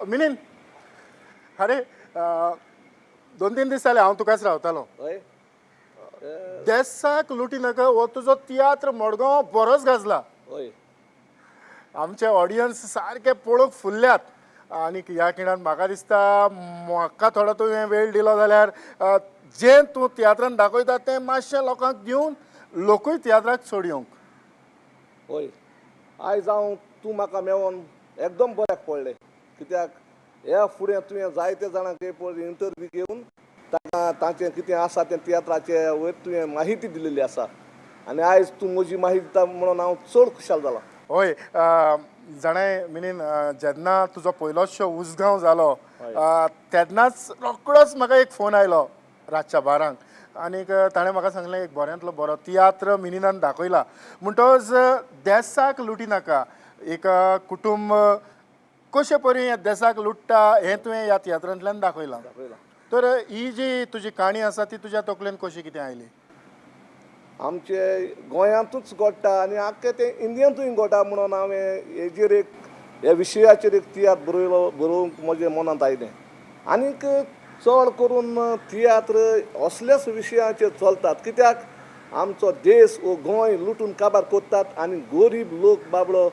मिनीन, अरे 2-3 दीस जाले हांव तुकाच रावतालो. हय. देसाक लुटी नाका हो तुजो तियात्र मडगांव बरोच गाजला. हय. आमचे ऑडियन्स सारके पळोवंक फुलल्यात आनी ह्या खिणान म्हाका दिसता म्हाका थोडो तुवें वेळ दिलो जाल्यार जें तूं तियात्रान दाखयता तें मातशें लोकांक दिवन लोकूय तियात्राक चड येवंक. हय, आयज हांव तूं म्हाका मेळोन एकदम बऱ्याक पडलें, कित्याक ह्या फुडें तुवें जायते जाणांक पळय इंटरव्यू घेवन तांकां तांचें कितें आसा तें तियात्राचे वयर तुवें माहिती दिलेली आसा आनी आयज तूं म्हजी माहिती दिता म्हणून हांव चड खुशाल जाला. हय, जाणें मिनीन, जेन्ना तुजो पयलोच शो उसगांव जालो तेन्नाच रोकडोच म्हाका एक फोन आयलो रातच्या 12 आनीक ताणें म्हाका सांगलें एक बऱ्यांतलो बरो तियात्र मिनीनान दाखयला. म्हणटकच देसाक लुटी नाका एक कुटुंब कशे परी ह्या देसाक लुट्टा हें तुवें ह्या तियात्रांतल्यान दाखयलां. तर ही जी तुजी काणी आसा ती तुज्या तकलेन कशी कितें आयली? आमचे गोंयांतूच घडटा आनी आख्खे तें इंडियेंतूय घडटा म्हणून हांवें हेजेर एक ह्या विशयाचेर एक तियात्र बरयलो, बरोवंक म्हज्या मनांत आयलें. आनीक चड करून तियात्र असल्याच विशयाचेर चलतात, कित्याक आमचो देश वो गोंय लुटून काबार करतात आनी गरीब लोक बाबडो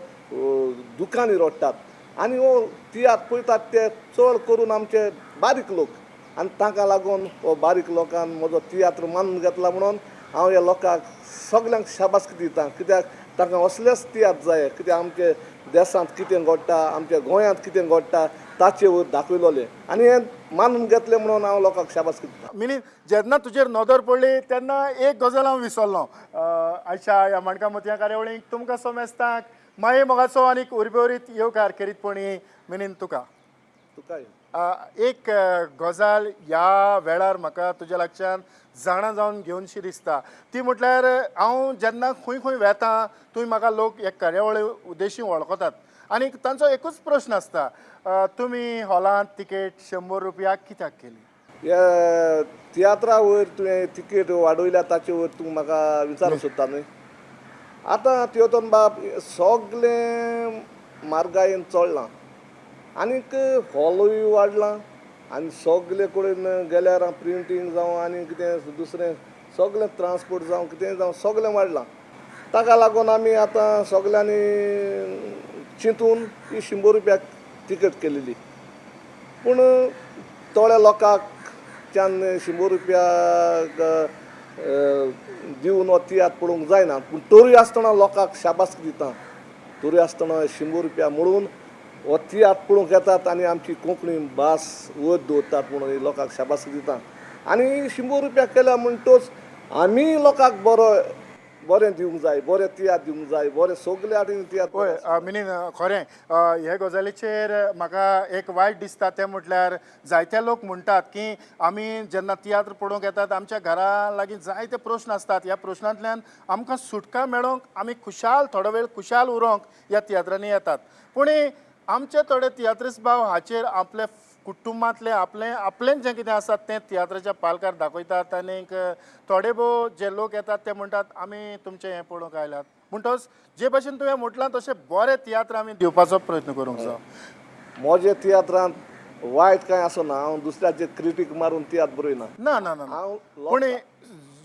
दुकांनी रडटात आनी हो तियात्र पळयतात ते चड करून आमचे बारीक लोक आनी तांकां लागून हो बारीक लोकान म्हजो तियात्र मानून घेतला म्हणून हांव ह्या लोकांक सगल्यांक शाबासकी दिता, कित्याक तांकां असलेच तियात्र जाय, कित्याक आमचे देशांत कितें घडटा, आमच्या गोंयांत कितें घडटा ताचे वयर दाखयलोलें आनी हें मानून घेतलें म्हणून हांव लोकांक शाबासकी दिता. मिनी, जेन्ना तुजेर नदर पडली तेन्ना एक गजाल हांव विसरलो. आयच्या ह्या माणकां मोतयां कार्यावळीक तुमकां समेस्तांक माये मोगाचो आनीक उर्बेवरीत येवकार खेरीतपणी मिनीन तुका. तुका एक गजाल ह्या वेळार म्हाका तुज्या लागच्यान जाणा जावन घेवनशी दिसता, ती म्हटल्यार हांव जेन्ना खंय खंय वेता थंय म्हाका लोक एक कार्यावळी उद्देशी वळखतात आनी तांचो एकूच प्रश्न आसता, तुमी हॉलांत तिकेट 100 रुपया कित्याक केली? ह्या तियात्रा वयर तुवें तिकेट वाडयल्या ताचे वयर तूं म्हाका विचारूंक सोदता न्हय? आतां तियोतोन बाब सगलें म्हारगायेन चडलां आनीक हॉलूय वाडलां आनी सगले कडेन गेल्यार प्रिंटींग जावं आनी कितें दुसरें सगलें ट्रांसपोर्ट जावं कितें जावं सगलें वाडलां. ताका लागून आमी आतां सगल्यांनी चिंतून ही 100 रुपया तिकेट केलेली, पूण थोड्या लोकांकच्यान 100 रुपया दिवन हो तियात्र पळोवंक जायना, पूण तरूय आसतना लोकांक शाबासकी दिता, तरूय आसतना 100 रुपया म्हणून हो तियात्र पळोवंक येतात आनी आमची कोंकणी भास वयर दवरतात म्हणून लोकांक शाबासकी दिता. आनी 100 रुपया केल्या म्हणटोच आमी लोकांक बरो बरें दिवंक जाय, बरें तियात्र दिवंक जाय, बरें सगळे आनी तियात्र. हय मिनीन, खरें हे गजालीचेर म्हाका एक वायट दिसता तें म्हटल्यार जायते लोक म्हणटात की आमी जेन्ना तियात्र पळोवंक येतात आमच्या घरा लागीं जायते प्रश्न आसतात, ह्या प्रश्नांतल्यान आमकां सुटका मेळोवंक आमी खुशाल थोडो वेळ खुशाल उरोंक ह्या तियात्रांनी येतात. पूण आमचे थोडे तियात्रिस्त भाव हाचेर आपले कुटुंबांतले आपलें आपलें जें कितें आसा तें तियात्राच्या पालकार दाखयतात आनीक थोडे भोव जे लोक येतात ते म्हणटात आमी तुमचें हें पळोवंक आयल्यात. म्हणटच जे भाशेन तुवें म्हटलां तशें बरे तियात्र आमी दिवपाचो प्रयत्न करूंक जाय. म्हज्या तियात्रांत वायट कांय आसना, हांव दुसऱ्याचे क्रिटीक मारून तियात्र बरयना. ना ना ना, हांव पूण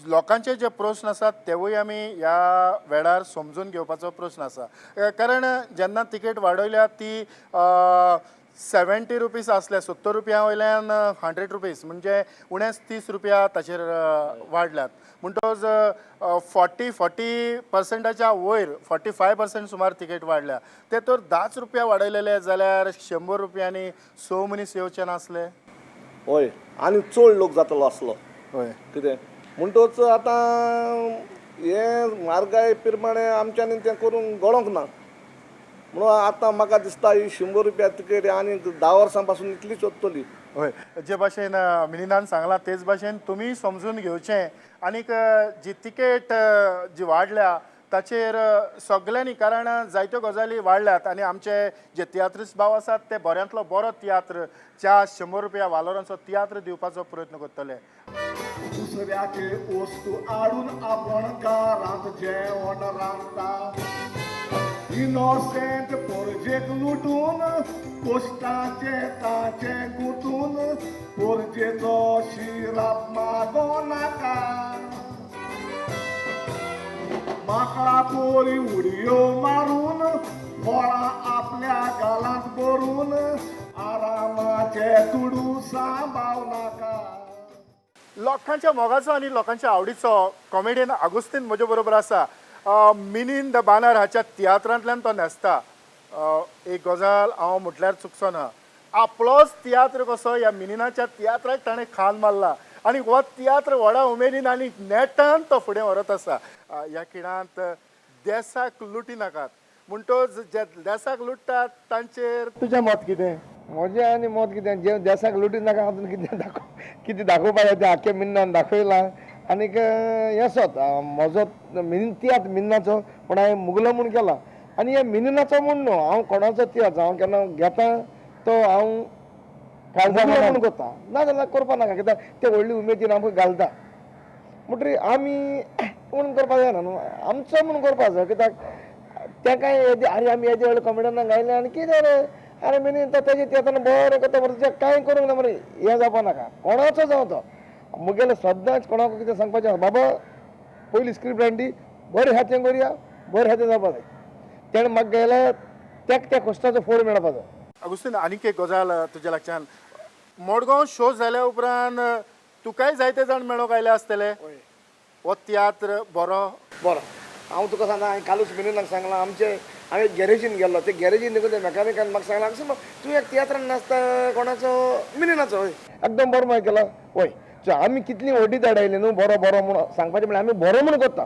लोकांचे जे प्रश्न आसात तेवूय आमी ह्या वेळार समजून घेवपाचो प्रश्न आसा, कारण जेन्ना तिकेट वाडयल्या ती 70 रुपीज आसले, 70 रुपया वयल्यान 100 रुपीज म्हणजे उणेच 30 रुपया ताचेर वाडल्यात. म्हणटकच 40% वयर 45% सुमार तिकेट वाडल्या. ते तर 10 रुपया वाडयलेले जाल्यार 100 रुपयांनी 6 मनीस येवचे नासले. हय, आनी चड लोक जातलो आसलो. हय, कितें म्हणटोच आतां हें म्हारगाय प्रमाणे आमच्यांनी तें करूंक गळोंक ना म्हणून आतां म्हाका दिसता ही 100 रुपया तिकेट आनी 10 वर्सां पासून इतलीच वतली. हय, जे भाशेन मिनीनान सांगलां तेच भाशेन तुमी समजून घेवचें आनीक जी तिकेट जी वाडल्या ताचेर सगल्यांनी, कारण जायत्यो गजाली वाडल्यात आनी आमचे जे तियात्रिस्त भाव आसात ते बऱ्यांतलो बरो तियात्र 100 रुपया वालोरांचो तियात्र दिवपाचो प्रयत्न करतले. दुसऱ्याचे वस्तू हाडून आपण घरांत जेवण रांदता. इनोसेंट पोरजेक लुटून कोश्टाचे ताचे गुंतून पोरजेचो शिराप मागो नाका. माकडा पोरी उडयो मारून फळां आपल्या गालांत भरून आरामाचे दुडू सांबाव नाका. लोकांच्या मोगाचो आनी लोकांच्या आवडीचो कॉमेडियन आगुस्तीन म्हजे बरोबर आसा. मिनीन the बानर हाच्या तियात्रांतल्यान तो न्हेसता. एक गजाल हांव म्हटल्यार चुकचो ना, आपलोच तियात्र कसो ह्या मिनिनाच्या तियात्राक ताणें खान मारला आनी हो तियात्र व्हडा उमेदीन आनी नेटान तो फुडें व्हरत आसा. ह्या खिणांत देसाक लुटी नाकात म्हणटच जे देसाक लुट्टात तांचेर तुजें मत कितें? म्हजें आनी मत कितें, जे देसाक लुटी नाका हातून कितें दाखोव, कितें दाखोवपाक जाय तें आख्खें मिन्नान दाखयलां. आनीक हें सोत म्हजो मिन तियात्र मिन्नाचो, पूण हांवें मुगलो म्हूण केला आनी हे मिनिनाचो म्हूण न्हू, हांव कोणाचो तियात्र हांव केन्ना घेता तो हांव मुगलो म्हूण करता, नाजाल्यार करपा नाका, कित्याक ते व्हडली उमेदीन आमकां घालता म्हणटरी आमी म्हणून करपाक जायना न्हू, आमचो म्हणून करपाक जाय. कित्याक तेका येदे आरे आमी येदे व्हडले कॉमेडियनाक घायले आनी कितें रे, आरे मिनी तो तेजे तियात्रान बरें करता मरे, तुज्या कांय करूंक ना मरे, हें जावपा नाका. कोणाचो जावं तो, मुगेलें सदांच कोणाक कितें सांगपाचें आसा, बाबा पयली स्क्रिप्ट हाडली बरें हातें करुया, बरें हातें जावपा जाय, तेणें म्हाका गेल्यार तेका त्या कश्टाचो फोड मेळपा जाय. आगुस्तीन, आनीक एक गजाल तुज्या लागच्यान, मडगांव शो जाल्या उपरांत तुकाय जायते जाण मेळोंक आयले आसतले, हो तियात्र बरो? बरो, हांव तुका सांगता, हांवें कालूच मिनिनाक सांगलां, आमचे हांवें गॅरेजीन गेल्लो, ते गॅरेजीन निघून ते मॅकॅनिकान म्हाका सांगलां, अशें तूं एक तियात्रान नाचता कोणाचो मिनिनाचो, हय एकदम बरो मागीर केला. हय, सो आमी कितली व्हडली धाडायली न्हू बरो बरो म्हूण सांगपाचें म्हळ्यार आमी बरो म्हूण करता,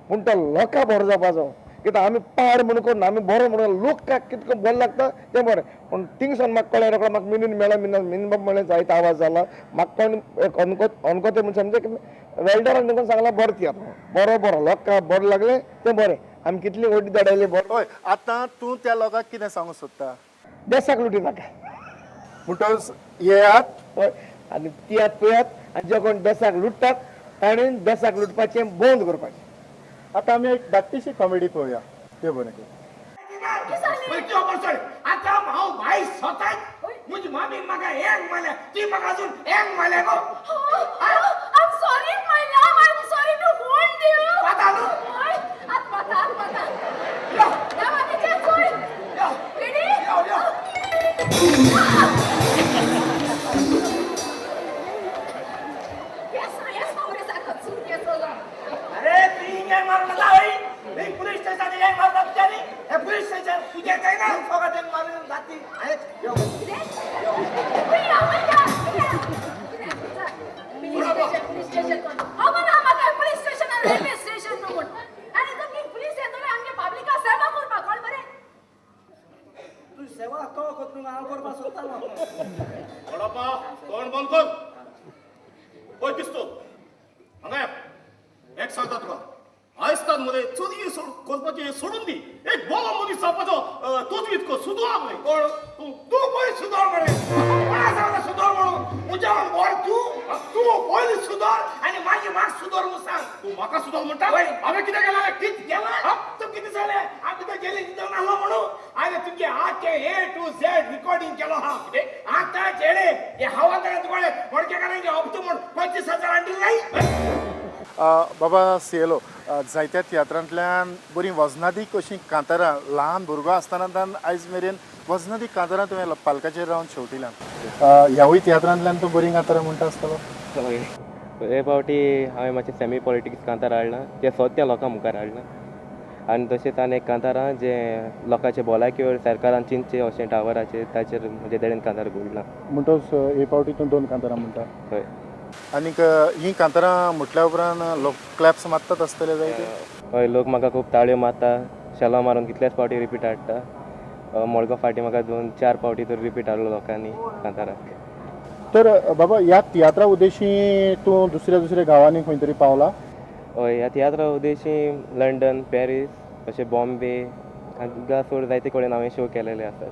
पूण तो लोकां बरो जावपाचो, कित्याक आमी पाड म्हूण करना, आमी बरो म्हणून लोकांक कितको बरो लागता तें बरें. पूण थिंगसान म्हाका कळ्ळें रोकडो, म्हाका मिनीन मेळ्ळो, मिनीन मिनीन बाब म्हणलें जायतो आवाज जाला, म्हाका कोण एक अनकोते म्हूण समजे वेल्डरान निघून सांगलां बरो तियात्र बरो बरो लोकांक बरें लागलें तें बरें, आमी कितली व्हडली धाडायली बरो. हय, आतां तूं त्या लोकांक कितें सांगूंक सोदता? देसाक लुटी नाका म्हणटच येयात हय आनी तियात्र पळयात आनी जे कोण देसाक लुट्टात ताणें देसाक लुटपाचें बंद करपाचें. आतां आमी एक धाकटीशी कॉमेडी पळोवया. देव बरें करूं. आतां हांव भायर स्वताच म्हजी मामी म्हाका हेंग मारल्या, ती म्हाका अजून हेंग मारल्या गो. I'm sorry, my love. I'm sorry to hold you. पाता न्हू? Oy, at pata, at pata. यो Dapat चोय. यो Ready? यो यो. Yes, yes, मरे सारखं चूक केसो. अरे ती हिंगे मारून नाका हय, ही पुलीस स्टेशन हेंग मारता तुज्यानी, हे पुलीस स्टेशन तुजें काय ना फकत हेंग मारून जाती. यो उया, उया, उया. Police station, police station. हो ना म्हाका पुलीस स्टेशन आनी रेल्वे स्टेशन न्हू म्हूण. आनी तुमी पुलीस येतले आमगे पब्लिका सेवा करपाक कळ बरें. तूं सेवा तो करतलो हांव करपाक सोदतालो. वडापा तोंड बंद कर. ओय पिस्तूल, हांगा यो. एक सांगता तुका, आयस्तान मरे चलये सोड करपाचें सोडून दी, एक बरो मनीस जावपाचो तजवीज कर, सुदोर मरे. कोण? तूं. तूं पयलीं सुदोर मरे, कोणा सांगला सुदोर म्हणून? म्हज्या बरो तूं तूं पयलीं सुदोर आनी मागीर म्हाका सुदोर म्हूण सांग. तूं म्हाका सुदोर म्हणटा? हय. हांवें कितें केलां रे? कितें केलां? तूं कितें जालें? आमी तर जेलीन न्हिदोन आसलो म्हणून हांवें तुमगे आख्खें ए टू झेड रिकॉर्डिंग केलो आहा. आतां चेडे हे हवालदारान तुका मडकेकारांगे हप्तो म्हूण 25,000 हाडले नाही. बाबा सिएलो, जायत्या तियात्रांतल्यान बरीं वजनादीक अशीं कांतारां ल्हान भुरगो आसतना तान आयज मेरेन वजनादीक कांतारां तुवें पालकाचेर रावन शेवटिल्यान, ह्यावूय तियात्रांतल्यान तूं बरीं कांतारां म्हणटा आसतलो? हे फावटी हांवें मातशें सेमी पॉलिटिक्स कांतार हाडलां, तें सद्या लोकां मुखार हाडलां. आनी तशेंच आनी एक कांतारां जें लोकांचे भलायकेर सरकारान चिंतचें अशें टावराचेर, ताचेर म्हजे देडेन कांतार घडलां. म्हणटच हे फावटी तूं 2 कांतारां म्हणटा? हय. आनीक हीं कांतारां म्हटल्या उपरांत लोक क्लॅप्स मारतात आसतले जायते? हय, लोक म्हाका खूब ताळयो मारता, शेलां मारून कितल्याच फावटी रिपीट हाडटा. मडगांव फावटी म्हाका 2-4 फावटी तर रिपीट हाडलो लोकांनी कांताराक. तर बाबा, ह्या तियात्रा उद्देशी तूं दुसऱ्या दुसऱ्या गांवांनी खंय तरी पावला? हय, ह्या तियात्रा उद्देशी लंडन, पॅरीस, अशें बॉम्बे हांगा सोड जायते कडेन हांवें शो केलेले आसात.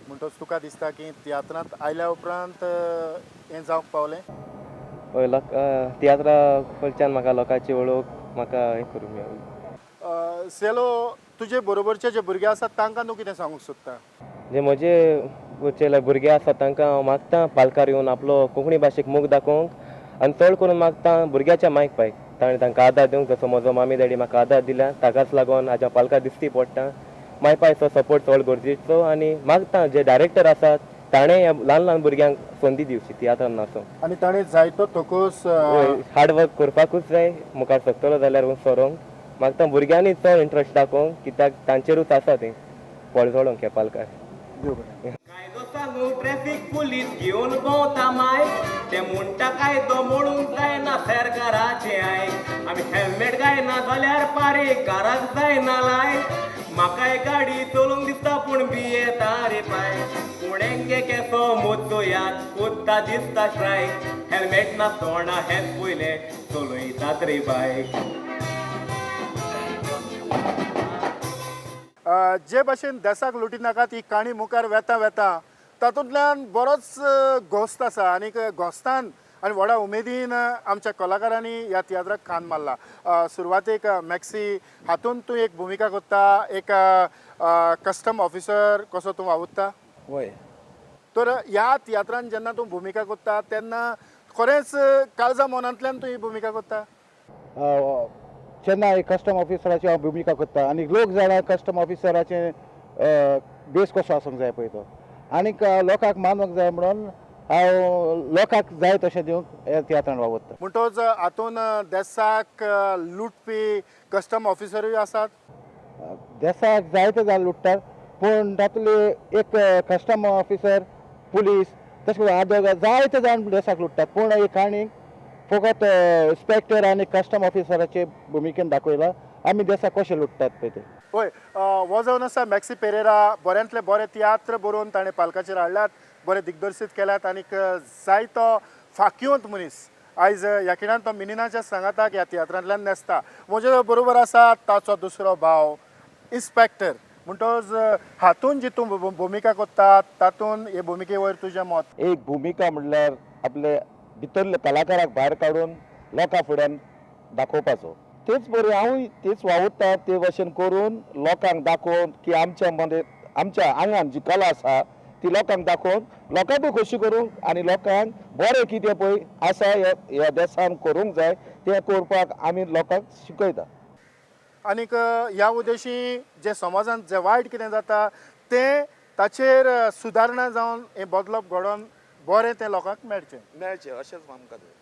म्हणटच तुका दिसता की तियात्रांत आयल्या उपरांत हें जावंक पावलें? हय, लोक तियात्रा कडच्यान म्हाका लोकांची वळख म्हाका हें करूंक मेळ्ळी. सेलो, तुजे बरोबरचे जे भुरगे आसात तांकां तूं कितें सांगूंक सोदता? जे म्हजे जे भुरगे आसा तांकां हांव मागता पालकार येवन आपलो कोंकणी भाशेक मोग दाखोवंक आनी चड करून मागता भुरग्याच्या मायक पायक ताणें तांकां आदार दिवंक, जसो म्हजो मामी डॅडी म्हाका आदार दिल्या ताकाच लागून आज हांव पालकार दिश्टी पडटा. माय पायचो सपोर्ट चड गरजेचो आनी मागता जे डायरेक्टर आसात ताणें ह्या ल्हान ल्हान भुरग्यांक संदी दिवची तियात्रान नाचोंक. आनी ताणें जायतो थकोस हार्ड वर्क करपाकूच जाय मुखार सरतलो जाल्यार सरोंक. मागता भुरग्यांनी चड इंट्रस्ट दाखोवंक कित्याक तांचेरूच आसा तें पळजोळोंक ह्या पालकार. देव बरें. कायदो सांगू ट्रॅफिक पुलीस घेवन भोंवता माय, ते म्हणटा कायदो मोडूंक जायना सरकाराचें आयक. आमी हेल्मेट घायना जाल्यार पारे घराक जायना लाय. म्हाकाय गाडी चलोवंक दिसता पूण भियेता रे पाय. पूण एंगे केसो मुद्दोयात कुत्ता दिसता स्ट्रायक. हेल्मेट नासतना हेंच पयलें चलयतात रे बायक. जे भाशेन देसाक लुटी नाकात ही काणी मुखार वेता वेता तातूंतल्यान बरोच घोस्त आसा आनीक घोस्तान आनी व्हडा उमेदीन आमच्या कलाकारांनी ह्या तियात्राक खांद मारला. सुरवातेक मॅक्सी हातूंत तूं एक भुमिका करता, एक कस्टम ऑफिसर कसो तूं वावुरता. वय. तर ह्या तियात्रान जेन्ना तूं भुमिका करता तेन्ना खरेंच काळजा मनांतल्यान तूं ही भुमिका करता? चेन्नय कस्टम ऑफिसराची हांव भुमिका करता आनी लोक जाणा कस्टम ऑफिसराचें बेस कसो आसूंक जाय पळय तो, आनीक लोकांक मानूंक जाय म्हणून हांव लोकांक जाय तशें दिवंक ह्या तियात्रान वावुरता. म्हणटोच हातून देसाक लुटपी कस्टम ऑफिसरूय आसात? देसाक जायते जाण लुट्टात पूण तातूंतले एक कस्टम ऑफिसर, पुलीस, तशें करून आदोगाद जायते जाण देसाक लुट्टात पूण ही काणी फकत इन्स्पेक्टर आनी कस्टम ऑफिसराचे भुमिकेन दाखयला आमी देसाक कशें लुट्टात पळय ते. हय, हो जावन आसा मॅक्सी पेरेरा. बऱ्यांतले बरे तियात्र बरोवन ताणें पालकाचेर हाडल्यात, बरे दिग्दर्शीत केल्यात आनीक जायतो फाकिवंत मनीस आयज ह्या खिणान तो मिनिनाच्या सांगाताक ह्या तियात्रांतल्यान न्हेसता. म्हजे बरोबर आसा ताचो दुसरो भाव इन्स्पेक्टर. म्हणटोच हातून जी तूं भुमिका करता तातूंत हे भुमिके वयर तुजें मत? एक भुमिका म्हणल्यार आपले भितरले कलाकाराक भायर काडून लोकां फुड्यान दाखोवपाचो. तेच बरी हांवूय तेच वावुरता ते भशेन करून लोकांक दाखोवन की आमच्या मदें आमच्या आंगान जी कला आसा ती लोकांक दाखोवन लोकांकूय खोशी करूंक आनी लोकांक बरें कितें पळय आसा ह्या देसान करूंक जाय तें करपाक आमी लोकांक शिकयता. आनीक ह्या उद्देशी जें समाजांत जें वायट कितें जाता तें ताचेर सुदारणा जावन हें बदलप घडोवन बरें तें लोकांक मेळचें मेळचें अशेंच आमकां जाय.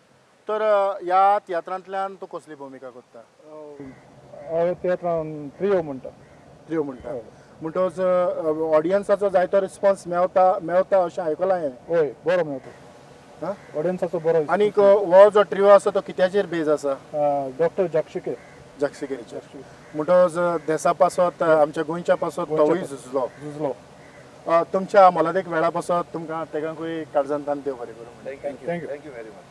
तर ह्या तियात्रांतल्यान तूं कसली भुमिका करता? हांव तियात्रान त्रियो म्हणटा. त्रियो म्हणटा. म्हणटोच ऑडियन्साचो जायतो रिस्पॉन्स मेवता मेवता अशें आयकलां हांवें. हय, बरो मेळटा. आं? ऑडियन्साचो बरो. आनीक हो जो ट्रियो आसा तो कित्याचेर बेज आसा? डॉक्टर जाक्षिके. जाक्षिकेरीचेर. म्हणटोच देसा पासत, आमच्या गोंयच्या पासत तोवूय झुजलो. झुजलो. तुमच्या मोलादीक वेळा पासत तुमकां तेगांकूय काळजांतल्यान देव बरें करूं. Thank you. Thank you. Thank you very much.